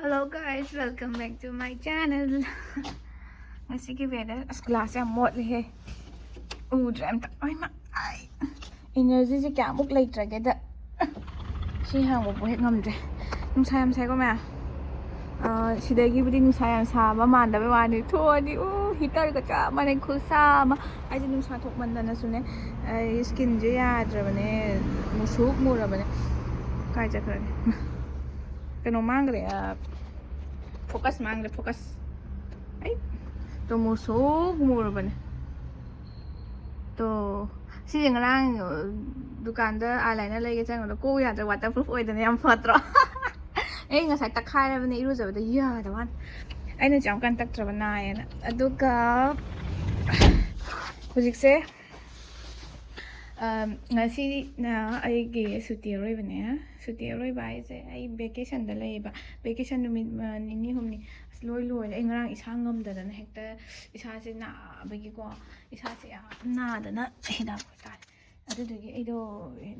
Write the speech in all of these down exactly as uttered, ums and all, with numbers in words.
Hello guys, welcome back to my channel. ꯉꯁꯤꯒꯤ weather, ꯑꯁ, glass ꯌꯥꯝ ꯃꯣꯠꯂꯤꯍꯦ, ꯎꯗ꯭ꯔꯦ ꯑꯝꯇ꯫ ꯑꯣꯏꯃ, ꯑꯩ energyꯁꯦ ꯀꯌꯥꯃꯨꯛ ꯂꯩꯇ꯭ꯔꯒꯦꯗ꯫ ꯁꯤ ꯍꯥꯡꯕꯕꯨ ꯍꯦꯛ ꯉꯝꯗ꯭ꯔꯦ꯫ ꯅꯨꯡꯁꯥ ꯌꯥꯝ ꯁꯥꯏꯀꯣ ꯃꯌꯥꯝ꯫ ꯑ, ꯁꯤꯗꯒꯤꯕꯨꯗꯤ ꯅꯨꯡꯁꯥ ꯌꯥꯝ ꯁꯥꯕ ꯃꯥꯟꯗꯕꯩ ꯋꯥꯅꯤ, ꯊꯣꯛꯑꯗꯤ, ꯎ, heaterꯒ ꯆꯞ ꯃꯥꯟꯅꯩ, ꯈꯨꯠꯁꯥ ꯑꯃ꯫ ꯑꯩꯁꯦ ꯅꯨꯡꯁꯥ ꯊꯣꯛꯃꯟꯗꯅꯁꯨꯅꯦ, ꯑꯩ skinꯁꯦ ꯌꯥꯗ꯭ꯔꯕꯅꯦ, ꯃꯨꯁꯨꯛ ꯃꯨꯔꯕꯅꯦ꯫ ꯀꯥꯏ ꯆꯠꯈ꯭ꯔꯒꯦ? ꯀꯩꯅꯣ ꯃꯥꯡꯈ꯭ꯔꯦ, ꯑ, focus ꯃꯥꯡꯈ꯭ꯔꯦ, focus꯫ ꯑꯩ ꯇꯣ ꯃꯨꯁꯨꯛ ꯃꯨꯔꯕꯅꯦ꯫ ꯇꯣ, ꯁꯤꯁꯦ ꯉꯔꯥꯡ, ꯑ, ꯗꯨꯀꯥꯟꯗ eyeliner ꯂꯩꯒꯦ ꯆꯪꯕꯗ ꯀꯣꯛ ꯌꯥꯗ꯭ꯔꯦ, waterproof ꯑꯣꯏꯗꯅ ꯌꯥꯝ ꯐꯠꯇ꯭ꯔꯣ? ꯑꯩ ꯉꯁꯥꯏ ꯇꯛꯈꯥꯏꯔꯕꯅꯦ ꯏꯔꯨꯖꯕꯗ, ꯌꯥꯗꯕ ꯋꯥꯅꯤ꯫ ꯑꯩꯅꯁꯨ ꯌꯥꯝ ꯀꯟꯅ ꯇꯛꯇ꯭ꯔꯕ, ꯅꯥꯏꯌꯦꯅ꯫ ꯑꯗꯨꯒ ꯍꯧꯖꯤꯛꯁꯦ, ꯑꯝ, ꯉꯁꯤꯅ ꯑꯩꯒꯤ ꯁꯨꯇꯤ ꯑꯔꯣꯏꯕꯅꯦ꯫ ꯁꯨꯇꯤ ꯑꯔꯣꯏꯕ ꯍꯥꯏꯁꯦ ꯑꯩ vacationꯗ ꯂꯩꯌꯦꯕ꯫ Vacation ꯅꯨꯃꯤꯠ, ꯑ, ꯅꯤꯅꯤ ꯍꯨꯝꯅꯤ꯫ ꯑꯁ, ꯂꯣꯏ ꯂꯣꯏꯔꯦ꯫ ꯑꯩ ꯉꯔꯥꯡ ꯏꯁꯥ ꯉꯝꯗꯗꯅ ꯍꯦꯛꯇ, ꯏꯁꯥꯁꯦ ꯅꯥꯕꯒꯤꯀꯣ, ꯏꯁꯥꯁꯦ ꯌꯥꯝ ꯅꯥꯗꯅ ꯍꯤꯗꯥꯛ ꯆꯥꯔꯦ꯫ ꯑꯗꯨꯗꯨꯒꯤ ꯑꯩꯗꯣ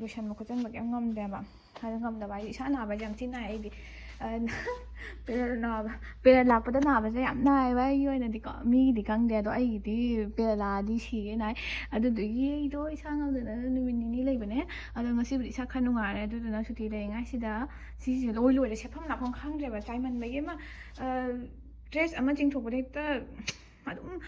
ꯂꯣꯏꯁꯟꯕ ꯈꯣꯠꯆꯟꯕ ꯀꯩꯝ ꯉꯝꯗꯦꯕ꯫ ꯑꯗꯨ ꯉꯝꯗꯕ ꯍꯥꯏꯗꯤ ꯏꯁꯥ ꯅꯥꯕꯁꯦ ꯌꯥꯝ ꯊꯤ ꯅꯥꯏ ꯑꯩꯗꯤ꯫ ꯑ, period ꯅꯥꯕ, period ꯂꯥꯛꯄꯗ ꯅꯥꯕꯁꯦ ꯌꯥꯝ ꯅꯥꯏꯌꯦꯕ ꯑꯩꯒꯤ ꯑꯣꯏꯅꯗꯤꯀꯣ꯫ ꯃꯤꯒꯤꯗꯤ ꯈꯪꯗꯦ, ꯑꯗꯣ ꯑꯩꯒꯤꯗꯤ period ꯂꯥꯛꯑꯗꯤ ꯁꯤꯒꯦ ꯅꯥꯏ꯫ ꯑꯗꯨꯗꯨꯒꯤ ꯑꯩꯗꯣ ꯏꯁꯥ ꯉꯝꯗꯗꯅ ꯅꯨꯃꯤꯠ ꯅꯤꯅꯤ ꯂꯩꯕꯅꯦ꯫ ꯑꯗꯣ ꯉꯁꯤꯕꯨꯗꯤ ꯏꯁꯥ ꯈꯔ ꯅꯨꯡꯉꯥꯏꯔꯦ꯫ ꯑꯗꯨꯗꯨꯅ ꯁꯨꯇꯤ ꯂꯩꯔꯤꯉꯩꯁꯤꯗ ꯁꯤꯁꯦ ꯂꯣꯏ ꯂꯣꯏꯔꯦ, ꯁꯦꯠꯐꯝ ꯂꯥꯛꯐꯝ ꯈꯪꯗ꯭ꯔꯦꯕ, ꯆꯥꯏꯃꯟꯕꯒꯤ ꯑꯃ, ꯑ, dress ꯑꯃ ꯆꯤꯡꯊꯣꯛꯄꯗ ꯍꯦꯛꯇ ꯑꯗꯨꯝ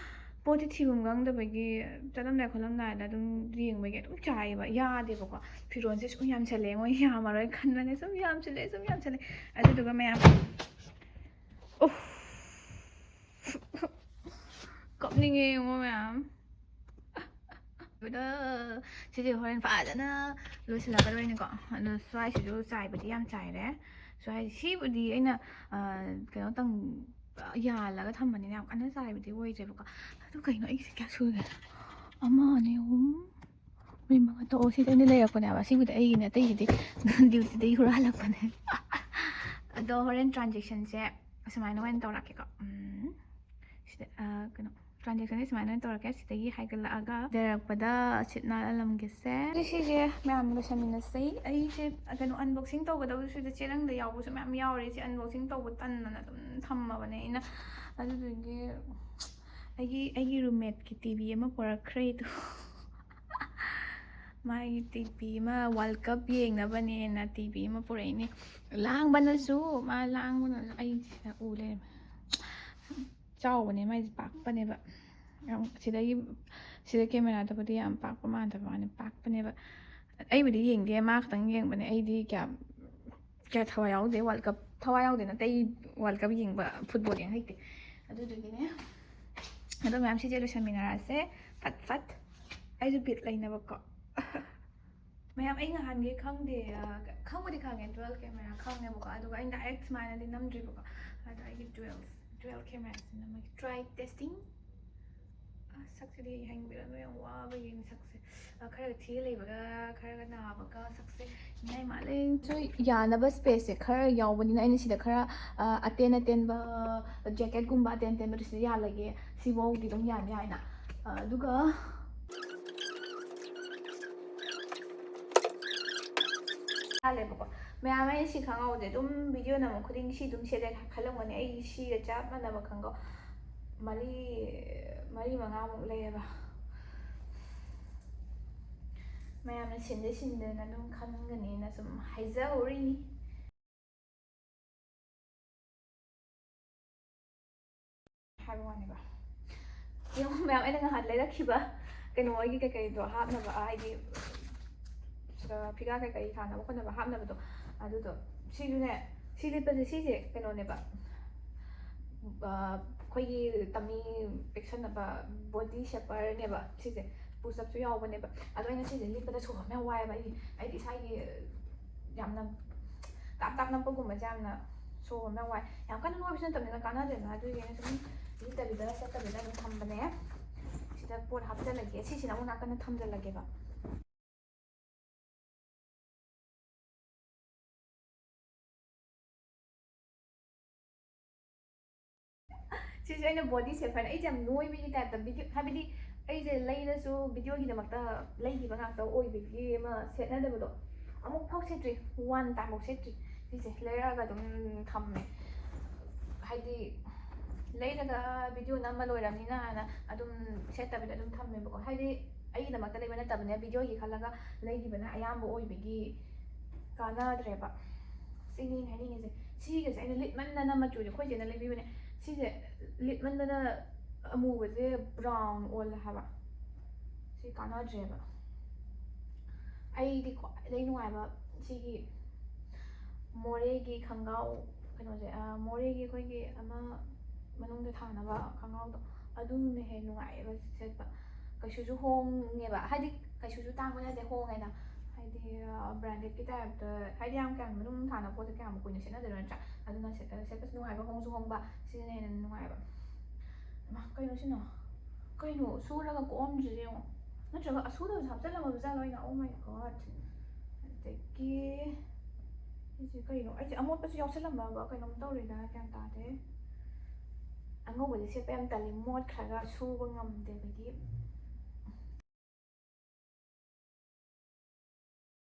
ꯄꯣꯠꯇꯤ ꯊꯤꯐꯝ ꯈꯪꯗꯕꯒꯤ ꯆꯠꯂꯝꯗꯥꯏ ꯈꯣꯠꯂꯝꯗꯥꯏꯗ ꯑꯗꯨꯝ ꯌꯦꯡꯕꯒꯤ ꯑꯗꯨꯝ ꯆꯥꯏꯌꯦꯕ, ꯌꯥꯗꯦꯕꯀꯣ꯫ ꯐꯤꯔꯣꯜꯁꯦ ꯁꯨꯝ ꯌꯥꯝꯁꯜꯂꯛꯑꯦ, ꯃꯣꯏ ꯌꯥꯝꯃꯔꯣꯏ ꯈꯟꯕꯅꯦ, ꯁꯨꯝ ꯌꯥꯝꯁꯤꯜꯂꯛꯑꯦ, ꯁꯨꯝ ꯌꯥꯝꯁꯤꯜꯂꯛꯑꯦ꯫ ꯑꯗꯨꯗꯨꯒ ꯃꯌꯥꯝ, ꯎꯐ, ꯀꯞꯅꯤꯡꯉꯦ ꯌꯦꯡꯉꯣ ꯃꯌꯥꯝ꯫ ꯑꯗ ꯁꯤꯁꯦ ꯍꯣꯔꯦꯟ ꯐꯖꯅ ꯂꯣꯏꯁꯤꯜꯂꯛꯀꯗꯣꯏꯅꯤꯀꯣ꯫ ꯑꯗꯣ ꯁ꯭ꯋꯥꯏꯁꯤꯁꯨ ꯆꯥꯏꯕꯗꯤ ꯌꯥꯝ ꯆꯥꯏꯔꯦ꯫ ꯁ꯭ꯋꯥꯏ, ꯁꯤꯕꯨꯗꯤ ꯑꯩꯅ, ꯑ, ꯀꯩꯅꯣ ꯇꯪ-, ꯌꯥꯜꯂꯒ ꯊꯝꯕꯅꯤꯅ ꯌꯥꯝ ꯀꯟꯅ ꯆꯥꯏꯕꯗꯤ ꯑꯣꯏꯗ꯭ꯔꯦꯕꯀꯣ꯫ ꯑꯗꯨ ꯀꯩꯅꯣ ꯑꯩꯒꯤꯁꯦ ꯀꯌꯥ ꯁꯨꯔꯒꯦ? ꯑꯃ, ꯑꯅꯤ, ꯑꯍꯨꯝ, ꯃꯔꯤ, ꯃꯉꯥ, ꯇꯔꯨꯛ꯫ ꯁꯤꯗꯩꯗꯤ ꯂꯩꯔꯛꯄꯅꯦꯕ꯫ ꯁꯤꯕꯨꯗꯤ ꯑꯩꯒꯤꯅꯦ, ꯑꯇꯩꯒꯤꯗꯤ dutyꯗꯒꯤ ꯍꯨꯔꯥꯜꯂꯛꯄꯅꯦ꯫ ꯑꯗꯣ ꯍꯣꯔꯦꯟ transactionꯁꯦ ꯑꯁꯨꯃꯥꯏꯅ ꯑꯣꯏꯅ ꯇꯧꯔꯛꯀꯦꯀꯣ꯫ ꯎꯝ, ꯁꯤꯗ, ꯑ, ꯀꯩꯅꯣ, Transaction ꯁꯦ ꯁꯨꯃꯥꯏꯅ ꯑꯣꯏꯅ ꯇꯧꯔꯛꯀꯦ꯫ ꯁꯤꯗꯒꯤ ꯍꯥꯏꯒꯠꯂꯛꯑꯒ ꯂꯩꯔꯛꯄꯗ ꯁꯤꯠ ꯅꯥꯜꯍꯜꯂꯝꯒꯦꯁꯦ꯫ ꯑꯗꯨ ꯁꯤꯁꯦ ꯃꯌꯥꯝ ꯂꯣꯏꯁꯟꯃꯤꯟꯅꯁꯦ꯫ ꯑꯩꯁꯦ ꯀꯩꯅꯣ unboxing ꯇꯧꯒꯗꯕꯗꯨꯁꯨ ꯁꯤꯗ ꯆꯦꯔꯪꯗ ꯌꯥꯎꯕꯁꯨ ꯃꯌꯥꯝ ꯌꯥꯎꯔꯤ꯫ ꯁꯤ unboxing ꯇꯧꯕ ꯇꯟꯗꯅ ꯑꯗꯨꯝ ꯊꯝꯃꯕꯅꯦ ꯑꯩꯅ꯫ ꯑꯗꯨꯗꯨꯒꯤ ꯑꯩꯒꯤ ꯑꯩꯒꯤ roommateꯀꯤ TV ꯑꯃ ꯄꯨꯔꯛꯈ꯭ꯔꯦ ꯑꯗꯨ꯫ ꯃꯥꯒꯤ TV ꯑꯃ, World Cup ꯌꯦꯡꯅꯕꯅꯦꯅ TV ꯑꯃ ꯄꯨꯔꯛꯏꯅꯦ꯫ ꯂꯥꯡꯕꯅꯁꯨ, ꯃꯥ ꯂꯥꯡꯕꯅꯁꯨ ꯑꯩ ꯁꯤꯗ ꯎ ꯂꯩꯔꯝꯃꯦ꯫ ꯆꯥꯎꯕꯅꯦ ꯃꯥꯏꯁꯦ, ꯄꯥꯛꯄꯅꯦꯕ꯫ ꯌꯥꯝ ꯁꯤꯗꯒꯤ, ꯁꯤꯗ cameraꯗꯕꯨꯗꯤ ꯌꯥꯝ ꯄꯥꯛꯄ ꯃꯥꯟꯗꯕ ꯋꯥꯅꯤ, ꯄꯥꯛꯄꯅꯦꯕ꯫ ꯑꯩꯕꯨꯗꯤ ꯌꯦꯡꯗꯦ, ꯃꯥ ꯈꯛꯇꯪ ꯌꯦꯡꯕꯅꯦ꯫ ꯑꯩꯗꯤ ꯀꯌꯥ ꯀꯌꯥ ꯊꯋꯥꯏ ꯌꯥꯎꯗꯦ꯫ World Cup ꯊꯋꯥꯏ ꯌꯥꯎꯗꯦ ꯅꯠꯇꯦ, ꯑꯩ World Cup ꯌꯦꯡꯕ, football ꯌꯦꯡ ꯍꯩꯇꯦ꯫ ꯑꯗꯨꯗꯨꯒꯤꯅꯦ꯫ ꯑꯗꯣ ꯃꯌꯥꯝ, ꯁꯤꯁꯦ ꯂꯣꯏꯁꯟꯃꯤꯟꯅꯔꯁꯦ ꯐꯠ ꯐꯠ꯫ ꯑꯩꯁꯨ ꯕꯤꯠ ꯂꯩꯅꯕꯀꯣ꯫ ꯃꯌꯥꯝ, ꯑꯩ ꯅꯍꯥꯟꯒꯩ ꯈꯪꯗꯦ, ꯑ, ꯈꯪꯕꯨꯗꯤ ꯈꯪꯉꯦ dual camera ꯈꯪꯉꯦꯕꯀꯣ, ꯑꯗꯨꯒ ꯑꯩꯅ direct ꯁꯨꯃꯥꯏꯅꯗꯤ ꯅꯝꯗ꯭ꯔꯤꯕꯀꯣ꯫ ꯑꯗꯣ ꯑꯩꯒꯤ dual, dual cameraꯁꯤ ꯅꯝꯃꯒꯦ꯫ Try testing꯫ ꯑ, ꯁꯛꯁꯤꯗꯤ ꯌꯦꯡꯕꯤꯔꯅꯨ, ꯌꯥꯝ ꯋꯥꯕꯒꯤ ꯁꯛꯁꯦ꯫ ꯑ, ꯈꯔꯒ ꯊꯤꯔ ꯂꯩꯕꯒ, ꯈꯔꯒ ꯅꯥꯕꯒ, ꯁꯛꯁꯦ ꯃꯤꯅꯥꯏ ꯃꯥꯜꯂꯦ꯫ ꯁꯣ, ꯌꯥꯅꯕ spaceꯁꯦ ꯈꯔ ꯌꯥꯎꯕꯅꯤꯅ ꯑꯩꯅ ꯁꯤꯗ ꯈꯔ, ꯑ, ꯑꯇꯦꯟ ꯑꯇꯦꯟꯕ jacketꯀꯨꯝꯕ ꯑꯇꯦꯟ ꯑꯇꯦꯟꯕꯗꯨ ꯁꯤꯗ ꯌꯥꯜꯂꯒꯦ꯫ ꯁꯤꯐꯥꯎꯗꯤ ꯑꯗꯨꯝ ꯌꯥꯅꯤ ꯍꯥꯏꯅ꯫ ꯑ, ꯑꯗꯨꯒ ꯌꯥꯜꯂꯦꯕꯀꯣ꯫ ꯃꯌꯥꯝ, ꯑꯩ ꯁꯤ ꯈꯪꯍꯧꯗꯦ꯫ ꯑꯗꯨꯝ video ꯅꯝꯕ ꯈꯨꯗꯤꯡꯒꯤ ꯁꯤ ꯑꯗꯨꯝ ꯁꯦꯠꯂꯦ ꯈꯜꯂꯝꯒꯅꯤ꯫ ꯑꯩ ꯁꯤꯒ ꯆꯞ ꯃꯥꯟꯅꯕ ꯈꯪꯒꯥꯎ ꯃꯔꯤ, ꯃꯔꯤ ꯃꯉꯥꯃꯨꯛ ꯂꯩꯌꯦꯕ꯫ ꯃꯌꯥꯝꯅ ꯁꯤꯟꯗ ꯁꯤꯟꯗꯅ ꯑꯗꯨꯝ ꯈꯟꯒꯅꯤꯅ ꯁꯨꯝ ꯍꯥꯏꯖꯍꯧꯔꯤꯅꯤ꯫ ꯍꯥꯏꯕ ꯋꯥꯅꯦꯕ꯫ ꯌꯦꯡꯉꯣ ꯃꯌꯥꯝ, ꯑꯩꯅ ꯅꯍꯥꯟ ꯂꯩꯔꯛꯈꯤꯕ ꯀꯩꯅꯣ, ꯑꯩꯒꯤ ꯀꯩꯀꯩꯗꯣ ꯍꯥꯞꯅꯕ, ꯍꯥꯏꯗꯤ, ꯑ, ꯐꯤꯒꯥ ꯀꯩꯀꯩ ꯊꯥꯅꯕ ꯈꯣꯠꯅꯕ ꯍꯥꯞꯅꯕꯗꯣ, ꯑꯗꯨꯗꯣ꯫ ꯁꯤꯁꯨꯅꯦ, ꯁꯤ ꯂꯤꯠꯄꯁꯦ, ꯁꯤꯁꯦ ꯀꯩꯅꯣꯅꯦꯕ, ꯑ, ꯑꯩꯈꯣꯏꯒꯤ tummy ꯄꯤꯛꯁꯟꯅꯕ body shaperꯅꯦꯕ ꯁꯤꯁꯦ, push-upꯁꯨ ꯌꯥꯎꯕꯅꯦꯕ꯫ ꯑꯗꯣ ꯑꯩꯅ ꯁꯤꯁꯦ ꯂꯤꯠꯄꯗ ꯁꯣꯔ ꯍꯣꯟꯕ ꯌꯥꯝ ꯋꯥꯏꯑꯦꯕ꯫ ꯑꯩꯒꯤ, ꯑꯩꯗꯤ ꯏꯁꯥꯒꯤ ꯌꯥꯝꯅ ꯇꯥꯞ ꯇꯥꯞ ꯅꯞꯄꯒꯨꯝꯕꯁꯦ ꯌꯥꯝꯅ ꯁꯣꯔ ꯍꯣꯟꯕ ꯌꯥꯝ ꯋꯥꯏ꯫ ꯌꯥꯝ ꯀꯟꯅ ꯅꯣꯏꯕꯁꯨ ꯅꯠꯇꯕꯅꯤꯅ ꯀꯥꯟꯅꯗꯦꯗꯅ, ꯑꯗꯨꯒꯤ ꯑꯩꯅ ꯁꯨꯝ ꯂꯤꯠꯇꯕꯤꯗ ꯆꯠꯇꯕꯤꯗ ꯑꯗꯨꯝ ꯊꯝꯕꯅꯦ꯫ ꯁꯤꯗ ꯄꯣꯠ ꯍꯥꯞꯆꯜꯂꯒꯦ꯫ ꯁꯤꯁꯤꯅ ꯑꯃꯨꯛ ꯅꯥꯀꯟꯗ ꯊꯝꯖꯜꯂꯒꯦꯕ꯫ ꯁꯤꯁꯦ ꯑꯩꯅ ꯕꯣꯗꯤ ꯁꯦꯠ ꯍꯥꯏꯅ, ꯑꯩꯁꯦ ꯌꯥꯝ ꯅꯣꯏꯕꯒꯤ ꯇꯥꯏꯞꯇ, ꯚꯤꯗꯤꯑꯣ ꯍꯥꯏꯕꯗꯤ ꯑꯩꯁꯦ ꯂꯩꯔꯁꯨ ꯚꯤꯗꯤꯑꯣꯒꯤꯗꯃꯛꯇ ꯂꯩꯈꯤꯕ ꯉꯥꯛꯇ ꯑꯣꯏꯕꯒꯤ ꯑꯃ ꯁꯦꯠꯅꯗꯕꯗꯣ, ꯑꯃꯨꯛ ꯐꯥꯎ ꯁꯦꯠꯇ꯭ꯔꯤ, ꯋꯥꯟ ꯇꯥꯏꯝꯐꯥꯎ ꯁꯦꯠꯇ꯭ꯔꯤ꯫ ꯁꯤꯁꯦ ꯂꯩꯔꯛꯑꯒ ꯑꯗꯨꯝ ꯊꯝꯃꯦ, ꯍꯥꯏꯗꯤ ꯂꯩꯔꯒ ꯚꯤꯗꯤꯑꯣ ꯅꯝꯕ ꯂꯣꯏꯔꯕꯅꯤꯅ ꯍꯥꯏꯅ ꯑꯗꯨꯝ ꯁꯦꯠꯇꯕꯤꯗ ꯑꯗꯨꯝ ꯊꯝꯃꯦꯕꯀꯣ꯫ ꯍꯥꯏꯗꯤ ꯑꯩꯒꯤꯗꯃꯛꯇ ꯂꯩꯕ ꯅꯠꯇꯕꯅꯤꯅ ꯚꯤꯗꯤꯑꯣꯒꯤ ꯈꯜꯂꯒ ꯂꯩꯈꯤꯕꯅ ꯑꯌꯥꯝꯕ ꯑꯣꯏꯕꯒꯤ ꯀꯥꯟꯅꯗ꯭ꯔꯦꯕ꯫ ꯁꯤꯅꯤ ꯑꯩꯅ ꯍꯥꯏꯅꯤꯡꯉꯤꯁꯦ꯫ ꯁꯤꯒꯁꯦ ꯑꯩꯅ ꯂꯤꯠꯃꯟꯗꯅ, ꯃꯆꯨꯁꯦ ꯑꯩꯈꯣꯏ ꯆꯦꯅ ꯂꯩꯕꯤꯕꯅꯦ꯫ ꯁꯤꯁꯦ ꯂꯤꯠꯃꯟꯗꯅ ꯑꯃꯨꯕꯁꯦ ꯕ꯭ꯔꯥꯎꯟ ꯑꯣꯜꯂꯦ ꯍꯥꯏꯕ꯫ ꯁꯤ ꯀꯥꯟꯅꯗ꯭ꯔꯦꯕ꯫ ꯑꯩꯗꯤ ꯈ꯭ꯋꯥꯏꯗꯒꯤ ꯅꯨꯡꯉꯥꯏꯕ ꯁꯤꯒꯤ ꯃꯣꯔꯦꯒꯤ ꯈꯣꯡꯒ꯭ꯔꯥꯎ, ꯀꯩꯅꯣꯁꯦ, ꯑ, ꯃꯣꯔꯦꯒꯤ ꯑꯩꯈꯣꯏꯒꯤ ꯑꯃ ꯃꯅꯨꯡꯗ ꯊꯥꯅꯕ ꯈꯣꯡꯒ꯭ꯔꯥꯎꯗꯣ, ꯑꯗꯨꯅ ꯍꯦꯟꯅ ꯅꯨꯡꯉꯥꯏꯌꯦꯕ ꯁꯦꯠꯄ꯫ ꯀꯩꯁꯨꯁꯨ ꯍꯣꯡꯉꯦꯕ, ꯍꯥꯏꯗꯤ ꯀꯩꯁꯨꯁꯨ ꯇꯥꯡꯕ ꯅꯠꯇꯦ, ꯍꯣꯡꯉꯦꯅ꯫ ꯍꯥꯏꯗꯤ, ꯑ, ꯕ꯭ꯔꯥꯟꯗꯦꯗꯀꯤ ꯇꯥꯏꯞꯇ, ꯍꯥꯏꯗꯤ ꯌꯥꯝ ꯀꯌꯥꯝ ꯃꯅꯨꯡ ꯊꯥꯅ ꯄꯣꯠꯁꯦ ꯀꯌꯥꯝ ꯀꯨꯏꯅ ꯁꯦꯠꯅꯗꯣꯏꯅꯣ ꯅꯠꯇ꯭ꯔꯥ? ꯑꯗꯨꯅ ꯁꯦꯠ-, ꯑ, ꯁꯦꯠꯄꯁꯨ ꯅꯨꯡꯉꯥꯏꯕ, ꯍꯣꯡꯁꯨ ꯍꯣꯡꯕ, ꯁꯤꯅ ꯍꯦꯟꯅ ꯅꯨꯡꯉꯥꯏꯕ꯫ ꯃꯥ, ꯀꯩꯅꯣ ꯁꯤꯅ? ꯀꯩꯅꯣ ꯁꯨꯔꯒ ꯀꯣꯛꯑꯝꯗ꯭ꯔꯤꯁꯦ ꯌꯦꯡꯉꯣ꯫ ꯅꯠꯇ꯭ꯔꯒ ꯑꯁꯨꯗꯕꯁꯦ ꯍꯥꯞꯆꯜꯂꯝꯃꯕ ꯖꯥꯠꯂꯣ ꯑꯩꯅ? Oh my God꯫ ꯑꯗꯒꯤ ꯁꯤꯁꯦ ꯀꯩꯅꯣ? ꯑꯩꯁꯦ ꯑꯃꯣꯠꯄꯁꯨ ꯌꯥꯎꯁꯜꯂꯝꯃꯕ ꯀꯩꯅꯣꯝ ꯇꯧꯔꯦꯗ, ꯒ꯭ꯌꯥꯟ ꯇꯥꯗꯦ꯫ ꯑꯉꯧꯕꯁꯦ ꯁꯦꯠꯄ ꯌꯥꯝ ꯇꯜꯂꯤ, ꯃꯣꯠꯈ꯭ꯔꯒ ꯁꯨꯕ ꯉꯝꯗꯦ ꯑꯩꯗꯤ꯫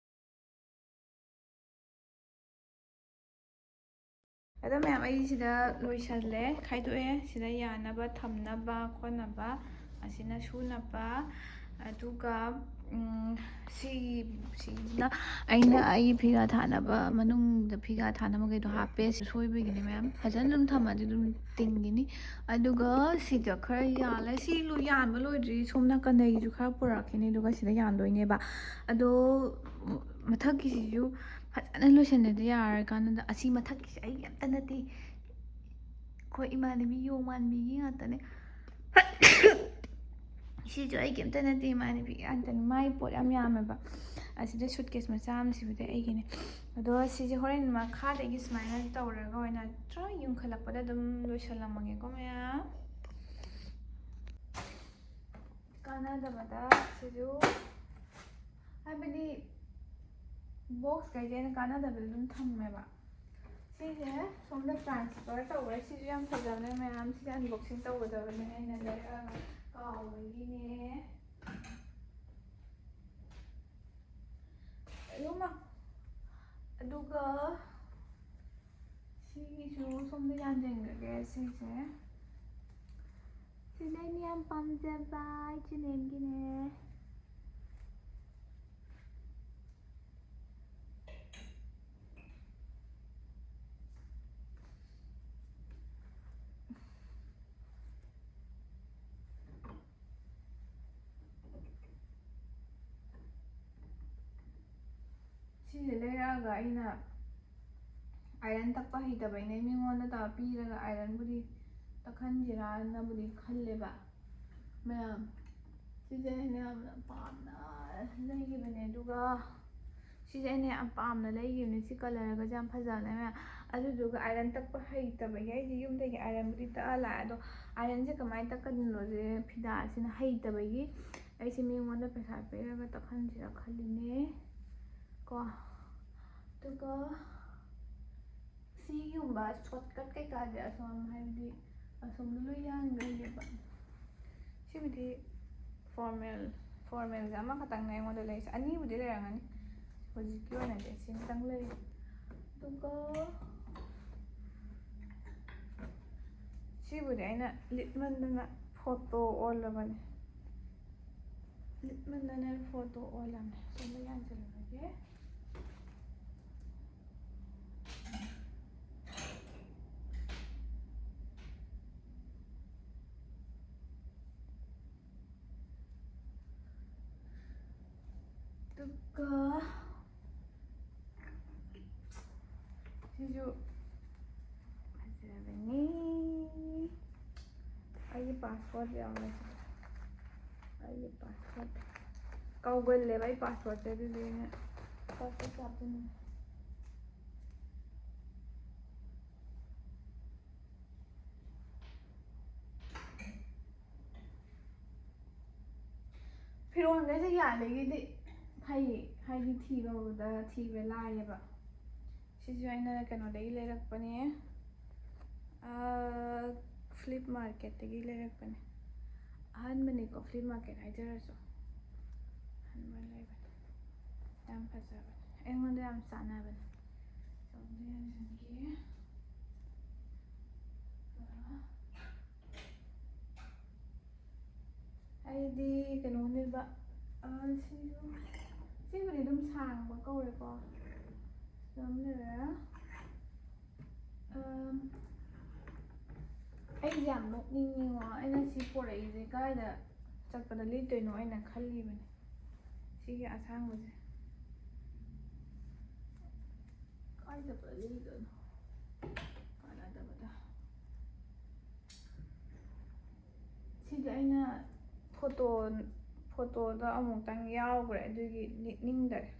ꯑꯗꯣ ꯃꯌꯥꯝ, ꯑꯩ ꯁꯤꯗ ꯂꯣꯏꯁꯜꯂꯦ, ꯈꯥꯏꯗꯣꯛꯑꯦ꯫ ꯁꯤꯗ ꯌꯥꯅꯕ ꯊꯝꯅꯕ ꯈꯣꯠꯅꯕ, ꯑꯁꯤꯅ ꯁꯨꯅꯕ, ꯑꯗꯨꯒ, ꯎꯝ, ꯁꯤ, ꯁꯤꯁꯤꯅ ꯑꯩꯅ ꯑꯩꯒꯤ ꯐꯤꯒꯥ ꯊꯥꯅꯕ, ꯃꯅꯨꯡꯗ ꯐꯤꯒꯥ ꯊꯥꯅꯕꯈꯩꯗꯣ ꯍꯥꯞꯄꯦ꯫ ꯁꯤ ꯁꯣꯏꯕꯒꯤꯅꯦ ꯃꯌꯥꯝ, ꯐꯖꯅ ꯑꯗꯨꯝ ꯊꯝꯃꯗꯤ ꯑꯗꯨꯝ ꯇꯤꯡꯒꯤꯅꯤ꯫ ꯑꯗꯨꯒ ꯁꯤꯗ ꯈꯔ ꯌꯥꯜꯂꯦ꯫ ꯁꯤ ꯂꯣꯏ ꯌꯥꯟꯕ ꯂꯣꯏꯗ꯭ꯔꯤ, ꯁꯣꯝ ꯅꯥꯀꯟꯗꯒꯤꯁꯨ ꯈꯔ ꯄꯨꯔꯛꯈꯤꯅꯤ, ꯑꯗꯨꯒ ꯁꯤꯗ ꯌꯥꯟꯗꯣꯏꯅꯦꯕ꯫ ꯑꯗꯣ ꯃꯊꯛꯀꯤꯁꯤꯁꯨ ꯐꯖꯅ ꯂꯣꯏꯁꯟꯗꯗꯤ ꯌꯥꯔꯣꯏ꯫ ꯀꯥꯟꯗ ꯑꯁꯤ ꯃꯊꯛꯀꯤꯁꯦ ꯑꯩꯒꯤ ꯑꯝꯇ ꯅꯠꯇꯦ, ꯑꯩꯈꯣꯏ ꯏꯃꯥꯟꯅꯕꯤ ꯌꯣꯡ ꯃꯥꯟꯕꯤꯒꯤ ꯉꯥꯛꯇꯅꯦ꯫ ꯁꯤꯁꯨ ꯑꯩꯒꯤ ꯑꯝꯇ ꯅꯠꯇꯦ, ꯏꯃꯥꯟꯅꯕꯤꯒꯤ ꯉꯥꯛꯇꯅꯦ꯫ ꯃꯥꯏ ꯄꯣꯠ ꯌꯥꯝ ꯌꯥꯝꯃꯦꯕ꯫ ꯑꯁꯤꯗ ꯁꯨꯠꯀꯦꯁ ꯃꯆꯥ ꯑꯃ ꯁꯤꯕꯨꯗꯤ ꯑꯩꯒꯤꯅꯦ꯫ ꯑꯗꯣ ꯁꯤꯁꯦ ꯍꯣꯔꯦꯟ ꯃꯈꯥꯗꯒꯤ ꯁꯨꯃꯥꯏꯅ ꯇꯧꯔꯒ ꯑꯣꯏꯅ ꯇ꯭ꯔꯥꯏ ꯌꯨꯡꯈꯠꯂꯛꯄꯗ ꯑꯗꯨꯝ ꯂꯣꯏꯁꯜꯂꯝꯃꯒꯦꯀꯣ ꯃꯌꯥꯝ꯫ ꯀꯥꯟꯅꯗꯕꯗ ꯁꯤꯁꯨ, ꯍꯥꯏꯕꯗꯤ ꯕꯣꯛꯁ ꯀꯩꯁꯦ ꯑꯩꯅ ꯀꯥꯟꯅꯗꯕꯗ ꯑꯗꯨꯝ ꯊꯝꯃꯦꯕ꯫ ꯁꯤꯁꯦ ꯁꯣꯝꯗ transfer ꯇꯧꯈ꯭ꯔꯦ꯫ ꯁꯤꯁꯨ ꯌꯥꯝ ꯐꯖꯕꯅꯦ ꯃꯌꯥꯝ꯫ ꯁꯤꯁꯦ unboxing ꯇꯧꯒꯗꯕꯅꯦ, ꯑꯩꯅ ꯂꯩꯔꯛꯑꯒ ꯀꯥꯎꯕꯒꯤꯅꯦ꯫ ꯑꯗꯨꯃ, ꯑꯗꯨꯒ ꯁꯤꯒꯤꯁꯨ ꯁꯣꯝꯗ ꯌꯥꯟꯁꯤꯟꯈ꯭ꯔꯒꯦ꯫ ꯁꯤꯁꯦ, ꯁꯤꯅ ꯑꯩꯅ ꯌꯥꯝ ꯄꯥꯝꯖꯕ H and M ꯒꯤꯅꯦ꯫ ꯁꯤꯁꯦ ꯂꯩꯔꯛꯑꯒ ꯑꯩꯅ iron ꯇꯛꯄ ꯍꯩꯇꯕꯩꯅꯦ, ꯃꯤꯉꯣꯟꯗ ꯇꯧꯔ ꯄꯤꯔꯒ ironꯕꯨꯗꯤ ꯇꯛꯍꯟꯁꯤꯔꯥꯅꯕꯨꯗꯤ ꯈꯜꯂꯦꯕ ꯃꯌꯥꯝ꯫ ꯁꯤꯁꯦ ꯑꯩꯅ ꯌꯥꯝꯅ ꯄꯥꯝꯅ ꯂꯩꯈꯤꯕꯅꯦ꯫ ꯑꯗꯨꯒ ꯁꯤꯁꯦ ꯑꯩꯅ ꯌꯥꯝ ꯄꯥꯝꯅ ꯂꯩꯈꯤꯕꯅꯦ꯫ ꯁꯤ colourꯒꯁꯦ ꯌꯥꯝ ꯐꯖꯕꯅꯦ ꯃꯌꯥꯝ꯫ ꯑꯗꯨꯗꯨꯒ iron ꯇꯛꯄ ꯍꯩꯇꯕꯒꯤ ꯑꯩꯁꯦ ꯌꯨꯝꯗꯒꯤ ironꯕꯨꯗꯤ ꯇꯛꯑ ꯂꯥꯛꯑꯦ꯫ ꯑꯗꯣ ironꯁꯦ ꯀꯃꯥꯏꯅ ꯇꯛꯀꯗꯣꯏꯅꯣꯁꯦ ꯐꯤꯗꯥꯁꯤꯅ ꯍꯩꯇꯕꯒꯤ ꯑꯩꯁꯦ ꯃꯤꯉꯣꯟꯗ ꯄꯩꯁꯥ ꯄꯤꯔꯒ ꯇꯛꯍꯟꯁꯤꯔ ꯈꯜꯂꯤꯅꯦ ꯀꯣ꯫ ꯑꯗꯨꯒ ꯁꯤꯒꯨꯝꯕ shortcut ꯀꯩꯀꯥꯗꯤ ꯑꯁꯣꯝ, ꯍꯥꯏꯕꯗꯤ ꯑꯁꯣꯝꯗ ꯂꯣꯏ ꯌꯥꯟꯈ꯭ꯔꯦꯕ꯫ ꯁꯤꯕꯨꯗꯤ formal, formalꯁꯦ ꯑꯃꯈꯛꯇꯪꯅꯦ ꯑꯩꯉꯣꯟꯗ ꯂꯩꯔꯤꯁꯦ꯫ ꯑꯅꯤꯕꯨꯗꯤ ꯂꯩꯔꯝꯒꯅꯤ꯫ ꯍꯧꯖꯤꯛꯀꯤ ꯑꯣꯏꯅꯗꯤ ꯁꯤꯃꯇꯪ ꯂꯩ꯫ ꯑꯗꯨꯒ ꯁꯤꯕꯨꯗꯤ ꯑꯩꯅ ꯂꯤꯠꯃꯟꯗꯅ photo ꯑꯣꯜꯂꯕꯅꯦ꯫ ꯂꯤꯠꯃꯟꯗꯅ photo ꯑꯣꯜꯂꯝꯃꯦ꯫ ꯁꯣꯝꯗ ꯌꯥꯟꯁꯤꯜꯂꯨꯔꯒꯦ꯫ ꯑꯗꯨꯒ ꯁꯤꯁꯨ ꯐꯖꯕꯅꯤ꯫ ꯑꯩꯒꯤ password ꯌꯥꯎꯔꯦ ꯁꯤꯗ꯫ ꯑꯩꯒꯤ password ꯀꯥꯎꯒꯜꯂꯦꯕ ꯑꯩ passwordꯁꯦ, ꯑꯗꯨꯗꯤ ꯑꯩꯅ password ꯀꯥꯞꯇꯣꯏꯅꯦ꯫ ꯐꯤꯔꯣꯟꯒꯁꯦ ꯌꯥꯜꯂꯤꯒꯤꯗꯤ ꯐꯩ, ꯍꯥꯏꯗꯤ ꯊꯤꯕꯗ ꯊꯤꯕ ꯂꯥꯏꯌꯦꯕ꯫ ꯁꯤꯁꯨ ꯑꯩꯅ ꯀꯩꯅꯣꯗꯒꯤ ꯂꯩꯔꯛꯄꯅꯦ, flip marketꯇꯒꯤ ꯂꯩꯔꯛꯄꯅꯦ꯫ ꯑꯍꯥꯟꯕꯅꯤꯀꯣ flip market ꯍꯥꯏꯖꯔꯁꯨ, ꯑꯍꯥꯟꯕ ꯂꯩꯕꯅꯦ꯫ ꯌꯥꯝ ꯐꯖꯕꯅꯦ, ꯑꯩꯉꯣꯟꯗ ꯌꯥꯝ ꯆꯥꯟꯅꯕꯅꯦ꯫ ꯆꯥꯎꯕꯗꯤ ꯌꯥꯝ ꯆꯟꯈꯤ꯫ ꯑꯩꯗꯤ ꯀꯩꯅꯣꯅꯦꯕ, ꯑ, ꯁꯤꯁꯨ, ꯁꯤꯕꯨꯗꯤ ꯑꯗꯨꯝ ꯁꯥꯡꯕ ꯀꯧꯔꯦꯀꯣ꯫ ꯁꯤꯗ ꯑꯃ ꯂꯩꯔꯦ꯫ ꯑꯝ, ꯑꯩꯁꯦ ꯌꯥꯝ ꯅꯣꯛꯅꯤꯡꯉꯤꯉꯣ꯫ ꯑꯩꯅ ꯁꯤ ꯄꯣꯔꯛꯏꯁꯦ ꯀꯥꯏꯗ ꯆꯠꯄꯗ ꯂꯤꯠꯇꯣꯏꯅꯣ ꯑꯩꯅ ꯈꯜꯂꯤꯕꯅꯦ꯫ ꯁꯤꯒꯤ ꯑꯁꯥꯡꯕꯁꯦ ꯀꯥꯏ ꯆꯠꯄꯗ ꯂꯤꯠꯇꯣꯏꯅꯣ? ꯀꯥꯟꯅꯗꯕꯗ꯫ ꯁꯤꯗꯤ ꯑꯩꯅ ꯐꯣꯇꯣ, ꯐꯣꯇꯣꯗ ꯑꯃꯨꯛꯇꯪ ꯌꯥꯎꯈ꯭ꯔꯦ, ꯑꯗꯨꯒꯤ ꯂꯤꯠꯅꯤꯡꯗꯔꯦ꯫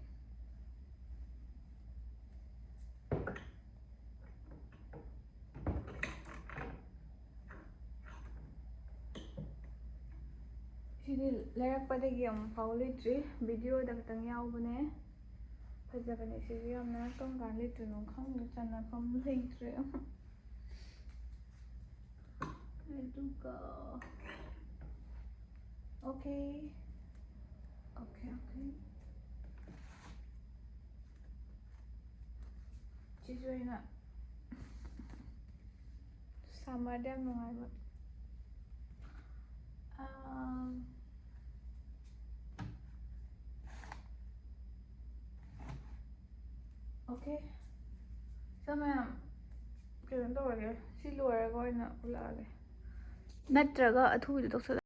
ꯁꯤꯗꯤ ꯂꯩꯔꯛꯄꯗꯒꯤ ꯑꯃꯨꯛꯐꯥꯎ ꯂꯤꯠꯇ꯭ꯔꯤ, videoꯗ ꯈꯛꯇꯪ ꯌꯥꯎꯕꯅꯦ꯫ ꯐꯖꯕꯅꯦ ꯁꯤꯁꯨ ꯌꯥꯝꯅ, ꯀꯔꯝ ꯀꯥꯟꯗ ꯂꯤꯠꯇꯣꯏꯅꯣ ꯈꯪꯗꯦ, ꯆꯟꯅꯐꯝ ꯂꯩꯇ꯭ꯔꯦ꯫ ꯑꯗꯨꯒ, okay, okay, okay. ꯁꯤꯁꯨ ꯑꯩꯅ summerꯗ ꯌꯥꯝ ꯅꯨꯡꯉꯥꯏꯕ꯫ ꯑꯥ, okay, ꯁꯣ ꯃꯌꯥꯝ, ꯀꯩꯅꯣ ꯇꯧꯔꯒꯦ, ꯁꯤ ꯂꯣꯏꯔꯒ ꯑꯣꯏꯅ ꯎꯠꯂꯛꯑꯒꯦ꯫ ꯅꯠꯇ꯭ꯔꯒ ꯑꯊꯨꯕꯤꯗ ꯇꯧꯁꯜꯂꯛ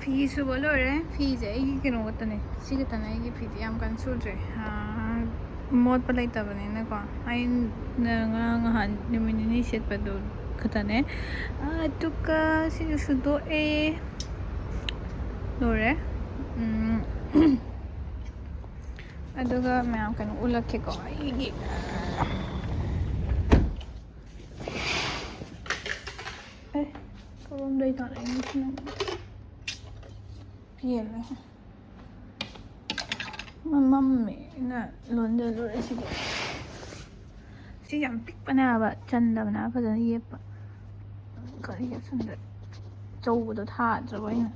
ꯐꯤ ꯁꯨꯕ ꯂꯣꯏꯔꯦ꯫ ꯐꯤꯁꯦ ꯑꯩꯒꯤ ꯀꯩꯅꯣ ꯈꯛꯇꯅꯦ, ꯁꯤ ꯈꯛꯇꯅꯦ ꯑꯩꯒꯤ ꯐꯤꯗꯤ ꯌꯥꯝ ꯀꯟꯅ ꯁꯨꯗ꯭ꯔꯦ꯫ ꯑꯥ, ꯃꯣꯠꯄ ꯂꯩꯇꯕꯅꯤꯅꯀꯣ꯫ ꯑꯩꯅ ꯉꯔꯥꯡ ꯅꯍꯥꯟ ꯅꯨꯃꯤꯠ ꯅꯤꯅꯤ ꯁꯦꯠꯄꯗꯨ ꯈꯛꯇꯅꯦ꯫ ꯑꯗꯨꯒ ꯁꯤꯁꯨ ꯁꯨꯗꯣꯛꯑꯦ꯫ ꯂꯣꯏꯔꯦ꯫ ꯎꯝ꯫ ꯑꯗꯨꯒ ꯃꯌꯥꯝ ꯀꯩꯅꯣ ꯎꯠꯂꯛꯀꯦꯀꯣ ꯑꯩꯒꯤ꯫ ꯑꯦ, ꯀꯔꯣꯝꯗꯩ ꯇꯥꯔꯛꯏꯅꯣ ꯁꯤꯅ? ꯄꯦꯜꯂꯦ꯫ ꯃꯝꯃꯦꯅ ꯂꯣꯟꯖꯜꯂꯨꯔꯦ ꯁꯤꯗꯤ꯫ ꯁꯤ ꯌꯥꯝ ꯄꯤꯛꯄꯅꯦ ꯍꯥꯏꯕ, ꯆꯟꯗꯕꯅꯦ ꯍꯥꯏꯕ ꯐꯖꯅ ꯌꯦꯞꯄ꯫ ꯀꯔꯤ ꯌꯦꯞꯁꯟꯗ꯭ꯔꯦ? ꯑꯆꯧꯕꯗꯣ ꯊꯥꯗ꯭ꯔꯕ ꯑꯩꯅ꯫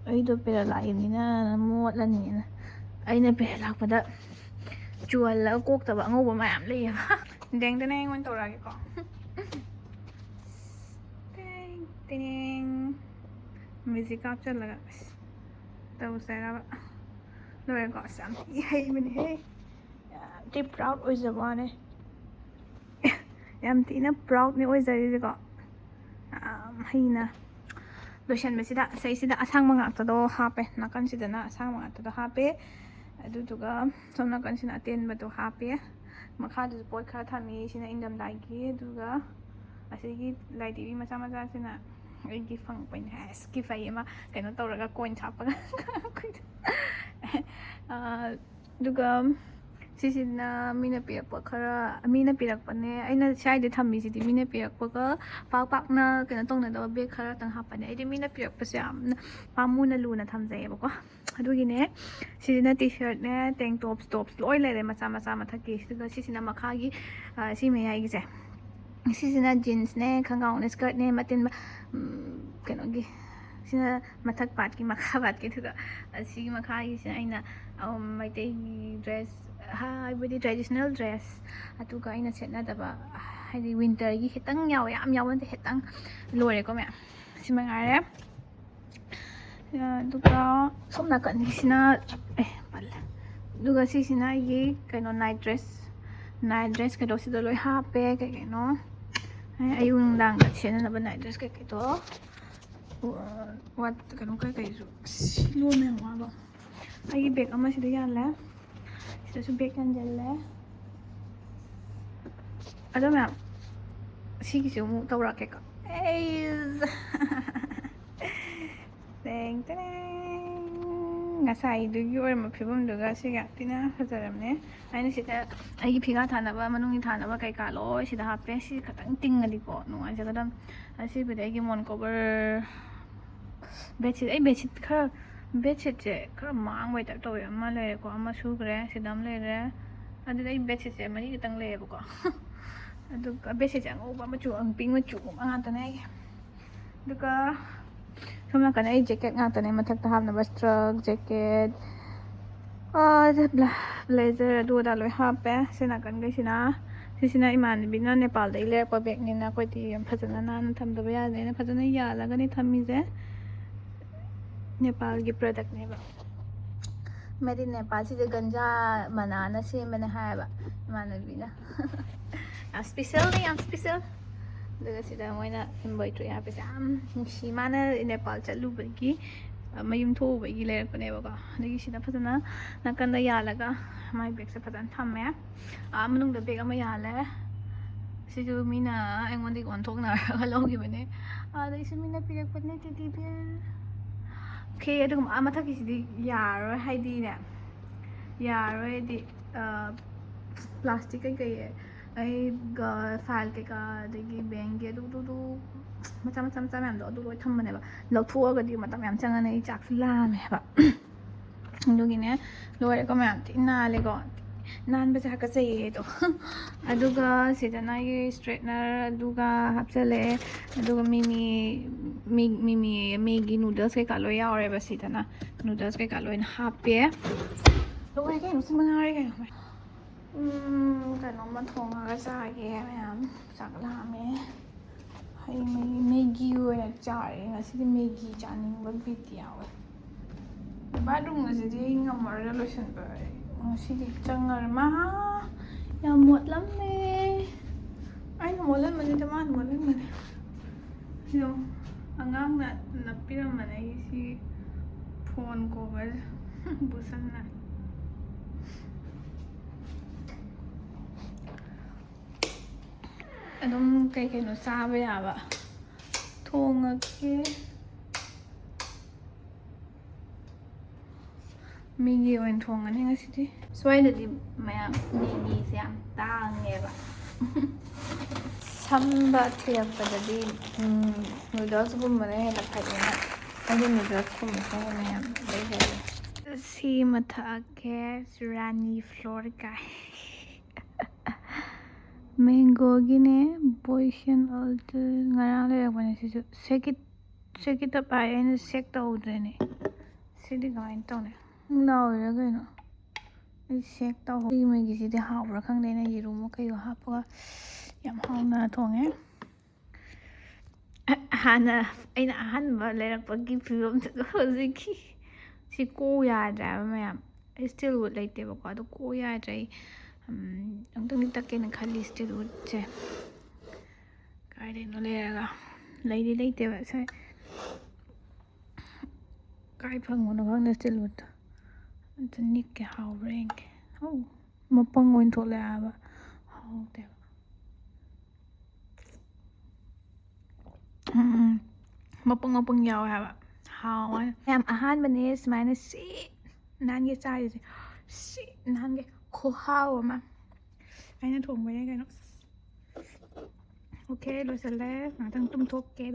ꯑꯩꯗꯣ ꯄꯦꯔꯥꯂꯥꯛꯏꯅꯤꯅ ꯃꯣꯠꯂꯅꯤꯅ꯫ ꯑꯩꯅ ꯄꯦꯔꯥꯂꯥꯛꯄꯗ ꯆꯨꯍꯜꯂꯒ ꯀꯣꯛꯇꯕ ꯑꯉꯧꯕ ꯃꯌꯥꯝ ꯂꯩꯌꯦꯕ꯫ ꯗꯦꯡꯗꯅ ꯑꯩꯉꯣꯟꯗ ꯇꯧꯔꯛꯑꯒꯦꯀꯣ꯫ ꯇꯦꯡ, ꯇꯦꯡ꯫ ꯃ꯭ꯌꯨꯖꯤꯛ ꯍꯥꯞꯆꯜꯂꯒ ꯑꯁ ꯇꯧꯁꯦ ꯍꯥꯏꯔꯕ꯫ ꯂꯣꯏꯔꯦꯀꯣ꯫ ꯑꯁ ꯌꯥꯝ ꯊꯤ ꯍꯩꯕꯅꯦꯍꯦ꯫ ꯌꯥꯝ ꯊꯤ ꯄ꯭ꯔꯥꯎꯗ ꯑꯣꯏꯖꯕ ꯋꯥꯅꯦ꯫ ꯌꯥꯝ ꯊꯤꯅ ꯄ꯭ꯔꯥꯎꯗꯅꯦ ꯑꯣꯏꯖꯔꯤꯁꯦꯀꯣ꯫ ꯌꯥꯝ ꯍꯩꯅ ꯂꯣꯏꯁꯟꯕꯁꯤꯗ ꯁꯤꯗꯩꯁꯤꯗ ꯑꯁꯥꯡꯕ ꯉꯥꯛꯇꯗꯣ ꯍꯥꯞꯄꯦ꯫ ꯅꯥꯀꯟꯁꯤꯗꯅ ꯑꯁꯥꯡꯕ ꯉꯥꯛꯇꯗꯣ ꯍꯥꯞꯄꯦ꯫ ꯑꯗꯨꯗꯨꯒ ꯁꯣꯝ ꯅꯥꯀꯟꯁꯤꯅ ꯑꯇꯦꯟꯕꯗꯣ ꯍꯥꯞꯄꯦ꯫ ꯃꯈꯥꯗꯁꯨ ꯄꯣꯠ ꯈꯔ ꯊꯝꯃꯤ꯫ ꯁꯤꯅ ꯏꯪꯊꯝꯊꯥꯒꯤ꯫ ꯑꯗꯨꯒ ꯑꯁꯤꯒꯤ ꯂꯥꯏꯙꯤꯕꯤ ꯃꯆꯥ ꯃꯆꯥꯁꯤꯅ ꯑꯩꯒꯤ ꯐꯪꯉꯛꯄꯅꯦ꯫ ꯑꯁ ꯀꯤꯐꯩ ꯑꯃ ꯀꯩꯅꯣ ꯇꯧꯔꯒ ꯀꯣꯏꯟ ꯍꯥꯞꯄꯒ꯫ ꯑꯥ, ꯑꯗꯨꯒ ꯁꯤꯁꯤꯅ ꯃꯤꯅ ꯄꯤꯔꯛꯄ ꯈꯔ, ꯃꯤꯅ ꯄꯤꯔꯛꯄꯅꯦ꯫ ꯑꯩꯅ ꯁ꯭ꯋꯥꯏꯗ ꯊꯝꯃꯤꯁꯤꯗꯤ ꯃꯤꯅ ꯄꯤꯔꯛꯄꯒ ꯄꯥꯛ ꯄꯥꯛꯅ ꯀꯩꯅꯣ ꯇꯧꯅꯗꯕ ꯕꯦꯒ ꯈꯔꯇꯪ ꯍꯥꯞꯄꯅꯦ꯫ ꯑꯩꯗꯤ ꯃꯤꯅ ꯄꯤꯔꯛꯄꯁꯦ ꯌꯥꯝꯅ ꯄꯥꯝꯃꯨꯅ ꯂꯨꯅ ꯊꯝꯖꯩꯌꯦꯕꯀꯣ꯫ ꯑꯗꯨꯒꯤꯅꯦ꯫ ꯁꯤꯁꯤꯅ ꯇꯤ ꯁꯔꯠꯅꯦ, ꯇꯦꯡ ꯇꯣꯞꯁ, ꯇꯣꯞꯁ ꯂꯣꯏ ꯂꯩꯔꯦ ꯃꯆꯥ ꯃꯆꯥ ꯃꯊꯛꯀꯤ꯫ ꯑꯗꯨꯒ ꯁꯤꯁꯤꯅ ꯃꯈꯥꯒꯤ, ꯑ, ꯁꯤ ꯃꯌꯥꯏꯒꯤꯁꯦ꯫ ꯁꯤꯁꯤꯅ ꯖꯤꯟꯁꯅꯦ, ꯈꯪꯒꯥꯎꯅꯦ, ꯁ꯭ꯀꯔꯠꯅꯦ, ꯃꯇꯤꯟ ꯃ-, ꯎꯝ, ꯀꯩꯅꯣꯒꯤ, ꯁꯤꯅ ꯃꯊꯛ ꯄꯥꯔꯠꯀꯤ, ꯃꯈꯥ ꯄꯥꯔꯠꯀꯤ꯫ ꯑꯗꯨꯒ ꯑꯁꯤꯒꯤ ꯃꯈꯥꯒꯤꯁꯤꯅ ꯑꯩꯅ, ꯑꯝ, ꯃꯩꯇꯩꯒꯤ ꯗ꯭ꯔꯦꯁ, ꯍꯥꯏꯕꯗꯤ ꯇ꯭ꯔꯦꯗꯤꯁꯅꯦꯜ ꯗ꯭ꯔꯦꯁ, ꯑꯗꯨꯒ ꯑꯩꯅ ꯁꯦꯠꯅꯗꯕ, ꯍꯥꯏꯗꯤ ꯋꯤꯟꯇꯔꯒꯤ ꯈꯤꯇꯪ ꯌꯥꯎꯋꯦ, ꯌꯥꯝ ꯌꯥꯎꯕ ꯅꯠꯇꯦ, ꯈꯤꯇꯪ꯫ ꯂꯣꯏꯔꯦꯀꯣ ꯃꯌꯥꯝ꯫ ꯁꯤ ꯃꯉꯥꯏꯔꯦ꯫ ꯑꯗꯨꯒ ꯁꯣꯝ ꯅꯥꯀꯟꯒꯤꯁꯤꯅ, ꯑꯦ, ꯄꯜꯂꯦ꯫ ꯑꯗꯨꯒ ꯁꯤꯁꯤꯅ ꯑꯩꯒꯤ ꯀꯩꯅꯣ, ꯅꯥꯏꯠ ꯗ꯭ꯔꯦꯁ꯫ ꯅꯥꯏꯠ ꯗ꯭ꯔꯦꯁ ꯀꯩꯅꯣꯁꯤꯗ ꯂꯣꯏ ꯍꯥꯞꯄꯦ, ꯀꯩ ꯀꯩꯅꯣ꯫ ꯑꯩ ꯑꯌꯨꯛ ꯅꯨꯡꯗꯥꯡꯗ ꯁꯦꯠꯅꯅꯕ ꯅꯥꯏꯠ ꯗ꯭ꯔꯦꯁ ꯀꯩꯀꯩꯗꯣ꯫ ꯋꯥꯠ-, ꯀꯩꯅꯣ ꯀꯩꯀꯩꯁꯨ꯫ ꯑꯁ, ꯂꯣꯟꯕ ꯌꯥꯝ ꯋꯥꯕ꯫ ꯑꯩꯒꯤ ꯕꯦꯒ ꯑꯃꯁꯤꯗ ꯌꯥꯜꯂꯦ꯫ ꯁꯤꯗꯁꯨ ꯕꯦꯛ ꯌꯥꯟꯁꯤꯜꯂꯦ꯫ ꯑꯗꯣ ꯃꯌꯥꯝ, ꯁꯤꯒꯤꯁꯨ ꯑꯃꯨꯛ ꯇꯧꯔꯛꯀꯦꯀꯣ꯫ ꯑꯩ ꯇꯦꯡ ꯇꯦꯡ꯫ ꯉꯁꯥꯏꯗꯨꯒꯤ ꯑꯣꯏꯔꯝꯕ ꯐꯤꯕꯝꯗꯨꯒ ꯁꯤꯒ ꯌꯥꯝ ꯊꯤꯅ ꯐꯖꯔꯝꯅꯦ꯫ ꯑꯩꯅ ꯁꯤꯗ ꯑꯩꯒꯤ ꯐꯤꯒꯥ ꯊꯥꯅꯕ, ꯃꯅꯨꯡꯒꯤ ꯊꯥꯅꯕ ꯀꯩꯀꯥ ꯂꯣꯏ ꯁꯤꯗ ꯍꯥꯞꯄꯦ꯫ ꯁꯤ ꯈꯇꯪ ꯇꯤꯡꯉꯗꯤꯀꯣ ꯅꯨꯡꯉꯥꯏꯖꯒꯗꯕ꯫ ꯑꯁꯤꯕꯨꯗꯤ ꯑꯩꯒꯤ ꯃꯣꯟ ꯀꯣꯕꯔ, ꯕꯦꯠꯁꯤꯠ, ꯑꯩ ꯕꯦꯠꯁꯤꯠ ꯈꯔ, ꯕꯦꯠꯁꯤꯠꯁꯦ ꯈꯔ ꯃꯥꯡꯕꯩ ꯇꯥꯏꯞ ꯇꯧꯋꯦ꯫ ꯑꯃ ꯂꯩꯔꯦꯀꯣ, ꯑꯃ ꯁꯨꯈ꯭ꯔꯦ, ꯁꯤꯗ ꯑꯃ ꯂꯩꯔꯦ꯫ ꯑꯗꯨꯗꯤ ꯑꯩ ꯕꯦꯠꯁꯤꯠꯁꯦ ꯃꯔꯤ ꯈꯛꯇꯪ ꯂꯩꯌꯦꯕꯀꯣ꯫ ꯑꯗꯨꯒ ꯕꯦꯠꯁꯤꯠꯁꯦ ꯑꯉꯧꯕ ꯃꯆꯨ, ꯄꯤꯡ ꯃꯆꯨꯒꯨꯝꯕ ꯉꯥꯛꯇꯅꯦ ꯑꯩꯒꯤ꯫ ꯑꯗꯨꯒ ꯁꯣꯝ ꯅꯥꯀꯟꯗ ꯑꯩ ꯖꯦꯀꯦꯠ ꯉꯥꯛꯇꯅꯦ, ꯃꯊꯛꯇ ꯍꯥꯞꯅꯕ ꯁ꯭ꯇ꯭ꯔꯛ ꯖꯦꯀꯦꯠ, ꯕ꯭ꯂꯦꯖꯔ ꯑꯗꯨ ꯑꯗꯥ ꯂꯣꯏ ꯍꯥꯞꯄꯦ꯫ ꯁꯤ ꯅꯥꯀꯟꯈꯩꯁꯤꯅ, ꯁꯤꯁꯤꯅ ꯏꯃꯥꯟꯅꯕꯤꯅ ꯅꯦꯄꯥꯜꯗꯒꯤ ꯂꯩꯔꯛꯄ ꯕꯦꯒꯅꯤꯅ ꯑꯩꯈꯣꯏꯗꯤ ꯌꯥꯝ ꯐꯖꯅ ꯅꯥꯟꯅ ꯊꯝꯗꯕ ꯌꯥꯗꯦꯅ ꯐꯖꯅ ꯌꯥꯜꯂꯒꯅꯤ ꯊꯝꯃꯤꯁꯦ꯫ ꯅꯦꯄꯥꯜꯒꯤ ꯄ꯭ꯔꯗꯛꯅꯦꯕ꯫ Made in Nepal. ꯁꯤꯁꯦ ꯒꯟꯖꯥ ꯃꯅꯥꯅ ꯁꯦꯝꯕꯅꯦ ꯍꯥꯏꯌꯦꯕ ꯏꯃꯥꯟꯅꯕꯤꯅ꯫ ꯌꯥꯝ ꯁ꯭ꯄꯤꯁꯦꯜꯅꯤ, ꯌꯥꯝ ꯁ꯭ꯄꯤꯁꯦꯜ꯫ ꯑꯗꯨꯒ ꯁꯤꯗ ꯃꯣꯏꯅ ꯏꯝꯕꯣꯏꯗ꯭ꯔꯤ ꯍꯥꯞꯄꯤꯁꯦ ꯌꯥꯝ ꯅꯨꯡꯁꯤ꯫ ꯃꯥꯅ ꯅꯦꯄꯥꯜ ꯆꯠꯂꯨꯕꯒꯤ, ꯃꯌꯨꯝ ꯊꯣꯛꯎꯕꯒꯤ ꯂꯩꯔꯛꯄꯅꯦꯕꯀꯣ꯫ ꯑꯗꯒꯤ ꯁꯤꯗ ꯐꯖꯅ ꯅꯥꯀꯟꯗ ꯌꯥꯜꯂꯒ ꯃꯥꯏ ꯕꯦꯒꯁꯦ ꯐꯖꯅ ꯊꯝꯃꯦ꯫ ꯑꯥ ꯃꯅꯨꯡꯗ ꯕꯦꯒ ꯑꯃ ꯌꯥꯜꯂꯦ꯫ ꯁꯤꯁꯨ ꯃꯤꯅ ꯑꯩꯉꯣꯟꯗꯒꯤ ꯑꯣꯟꯊꯣꯛꯅꯔꯒ ꯂꯧꯈꯤꯕꯅꯦ꯫ ꯑꯗꯩꯁꯨ ꯃꯤꯅ ꯄꯤꯔꯛꯄꯅꯦ ꯇꯦꯗꯤ ꯕꯤꯌꯔ꯫ ꯑꯣꯀꯦ, ꯑꯗꯨꯒꯨꯝꯕ ꯑꯥ ꯃꯊꯛꯀꯤꯁꯤꯗꯤ ꯌꯥꯔꯔꯣꯏ, ꯍꯥꯏꯗꯤꯅꯦ, ꯌꯥꯔꯔꯣꯏ, ꯍꯥꯏꯗꯤ, ꯄ꯭ꯂꯥꯁꯇꯤꯛ ꯀꯩꯀꯩ, ꯑꯩꯒ ꯐꯥꯏꯜ ꯀꯩꯀꯥ, ꯑꯗꯒꯤ ꯕꯦꯡꯒꯤ ꯑꯗꯨ, ꯑꯗꯨ, ꯑꯗꯨ, ꯃꯆꯥ, ꯃꯆꯥ, ꯃꯆꯥ ꯃꯌꯥꯝꯗꯣ ꯑꯗꯨ ꯂꯣꯏ ꯊꯝꯕꯅꯦꯕ꯫ ꯂꯧꯊꯣꯛꯑꯒꯗꯤ ꯃꯇꯝ ꯌꯥꯝ ꯆꯪꯉꯅꯤ, ꯑꯩ ꯆꯥꯛꯁꯨ ꯂꯥꯝꯃꯦ ꯍꯥꯏꯕ꯫ ꯑꯗꯨꯒꯤꯅꯦ, ꯂꯣꯏꯔꯦꯀꯣ ꯃꯌꯥꯝ, ꯊꯤ ꯅꯥꯜꯂꯦꯀꯣ꯫ ꯅꯥꯟꯕꯁꯦ ꯍꯥꯀꯠꯆꯩꯌꯦ ꯑꯗꯣ꯫ ꯑꯗꯨꯒ ꯁꯤꯗꯅ ꯑꯩꯒꯤ ꯏꯁꯇ꯭ꯔꯦꯠꯅꯔ ꯑꯗꯨꯒ ꯍꯥꯞꯆꯜꯂꯛꯑꯦ꯫ ꯑꯗꯨꯒ ꯃꯤꯃꯤ, ꯃꯤ-, ꯃꯤꯃꯤ, ꯃꯦꯒꯤ ꯅꯨꯗꯜꯁ ꯀꯩꯀꯥ ꯂꯣꯏ ꯌꯥꯎꯔꯦꯕ ꯁꯤꯗꯅ꯫ ꯅꯨꯗꯜꯁ ꯀꯩꯀꯥ ꯂꯣꯏꯅ ꯍꯥꯞꯄꯦ꯫ ꯂꯣꯏꯔꯦ ꯀꯩꯅꯣ, ꯁꯤ ꯃꯉꯥꯏꯔꯦ ꯀꯩꯅꯣ꯫ ꯎꯝ, ꯀꯩꯅꯣꯝꯃ ꯊꯣꯡꯉꯒ ꯆꯥꯒꯦ ꯃꯌꯥꯝ꯫ ꯆꯥꯛ ꯂꯥꯝꯃꯦ꯫ ꯍꯩ ꯃꯍꯤ, ꯃꯦꯒꯤ ꯑꯣꯏꯅ ꯆꯥꯔꯦ ꯉꯁꯤꯗꯤ꯫ ꯃꯦꯒꯤ ꯆꯥꯅꯤꯡꯕ ꯕꯤꯠ ꯌꯥꯎꯋꯦ꯫ ꯕꯥꯠꯔꯨꯝ ꯑꯁꯤꯗꯤ ꯑꯩ ꯉꯝꯃꯔꯣꯏꯗ ꯂꯣꯏꯁꯤꯟꯕ꯫ ꯑꯩ ꯉꯁꯤꯗꯤ ꯆꯪꯉꯔꯣꯏ꯫ ꯃꯥ, ꯌꯥꯝ ꯃꯣꯠꯂꯝꯃꯦ꯫ ꯑꯩꯅ ꯃꯣꯠꯍꯟꯕꯅꯤꯗ, ꯃꯥꯅ ꯃꯣꯠꯍꯟꯕꯅꯦ꯫ ꯁꯤꯗꯣ ꯑꯉꯥꯡꯅ ꯅꯞꯄꯤꯔꯝꯕꯅꯦ ꯑꯩꯒꯤ ꯁꯤ ꯐꯣꯟ ꯀꯣꯚꯔ ꯕꯨꯁꯟꯅ꯫ ꯑꯗꯨꯝ ꯀꯩ ꯀꯩꯅꯣ ꯆꯥꯕ ꯌꯥꯕ ꯊꯣꯡꯉꯒꯦ꯫ ꯃꯦꯒꯤ ꯑꯣꯏꯅ ꯊꯣꯡꯉꯅꯤ ꯉꯁꯤꯗꯤ꯫ ꯁ꯭ꯋꯥꯏꯗꯗꯤ ꯃꯌꯥꯝ ꯃꯦꯒꯤꯁꯦ ꯌꯥꯝ ꯇꯥꯡꯉꯦꯕ꯫ ꯁꯝꯕ ꯊꯤꯔꯛꯄꯗꯗꯤ ꯅꯨꯗꯜꯁꯀꯨꯝꯕꯅ ꯍꯦꯟꯅ ꯐꯩꯌꯦꯅ ꯑꯩꯗꯤ ꯅꯨꯗꯜꯁꯀꯨꯝꯕꯁꯦ ꯍꯦꯟꯅ ꯌꯥꯝ ꯂꯩꯒꯜꯂꯦ꯫ ꯁꯤꯃ ꯊꯛꯑꯒꯦ, ꯔꯥꯅꯤ ꯐ꯭ꯂꯣꯔ ꯀꯥꯏ꯫ ꯃꯦꯡꯒꯣꯒꯤꯅꯦ, ꯕꯣꯏꯁꯟ ꯑꯜꯇ ꯉꯔꯥꯡ ꯂꯩꯔꯛꯄꯅꯦ ꯁꯤꯁꯨ꯫ ꯁꯦꯛ ꯏꯠ, ꯁꯦꯛ ꯏꯠ ꯑꯞ ꯍꯥꯏ, ꯑꯩꯅ ꯁꯦꯛ ꯇꯧꯗ꯭ꯔꯦꯅꯦ꯫ ꯁꯤꯗꯤ ꯀꯃꯥꯏꯅ ꯇꯧꯅꯤ? ꯂꯥꯎꯔꯤꯔꯥ ꯀꯩꯅꯣ? ꯑꯩ ꯁꯦꯛ ꯇꯧꯍꯧ-, ꯁꯤꯒꯤ ꯃꯣꯏꯒꯤꯁꯤꯗꯤ ꯍꯥꯎꯕ꯭ꯔꯥ ꯈꯪꯗꯦ꯫ ꯑꯩꯅ ꯌꯦꯔꯨꯝ ꯀꯩꯒ ꯍꯥꯞꯄꯒ ꯌꯥꯝ ꯍꯥꯎꯅ ꯊꯣꯡꯉꯦ꯫ ꯍꯥꯟꯅ ꯑꯩꯅ ꯑꯍꯥꯟꯕ ꯂꯩꯔꯛꯄꯒꯤ ꯐꯤꯕꯝꯗꯨꯒ ꯍꯧꯖꯤꯛꯀꯤ ꯁꯤ ꯀꯣꯛ ꯌꯥꯗ꯭ꯔꯦ ꯍꯥꯏꯕ ꯃꯌꯥꯝ꯫ ꯑꯩ ꯁ꯭ꯇꯤꯜ ꯋꯨꯗ ꯂꯩꯇꯦꯕꯀꯣ, ꯑꯗꯣ ꯀꯣꯛ ꯌꯥꯗ꯭ꯔꯦ꯫ ꯑꯩ, ꯎꯝ, ꯑꯃꯨꯛꯇꯪꯗꯤ ꯇꯛꯀꯦꯅ ꯈꯜꯂꯤ ꯁ꯭ꯇꯤꯜ ꯋꯨꯗꯁꯦ꯫ ꯀꯥꯏꯗꯩꯅꯣ ꯂꯩꯔꯒ? ꯂꯩꯗꯤ ꯂꯩꯇꯦꯕ꯫ ꯁꯦ ꯀꯥꯏ ꯐꯪꯕꯅꯣ ꯈꯪꯗꯦ ꯁ꯭ꯇꯤꯜ ꯋꯨꯗꯇꯣ꯫ ꯑꯗꯨ ꯅꯤꯛꯀꯦ, ꯍꯥꯎꯕ꯭ꯔꯥ ꯌꯦꯡꯒꯦ꯫ ꯑꯧ, ꯃꯄꯪ ꯑꯣꯏꯅ ꯊꯣꯛꯂꯛꯑꯦ ꯍꯥꯏꯕ꯫ ꯍꯥꯎꯇꯦꯕ꯫ ꯎꯝ, ꯎꯝ꯫ ꯃꯄꯪ ꯃꯄꯪ ꯌꯥꯎꯋꯦ ꯍꯥꯏꯕ꯫ ꯍꯥꯎꯋꯦ꯫ ꯌꯥꯝ ꯑꯍꯥꯟꯕꯅꯦ ꯁꯨꯃꯥꯏꯅ ꯁꯤ ꯅꯥꯟꯒꯦ ꯆꯥꯔꯤꯁꯦ꯫ ꯁꯤ ꯅꯥꯟꯒꯦ ꯈꯨꯍꯥꯎ ꯑꯃ꯫ ꯑꯩꯅ ꯊꯣꯡꯕꯅꯦ ꯀꯩꯅꯣ꯫ ꯑꯣꯀꯦ, ꯂꯣꯏꯁꯜꯂꯦ꯫ ꯉꯥꯛꯇꯪ ꯇꯨꯝꯊꯣꯛꯀꯦ ꯑꯗꯨꯒ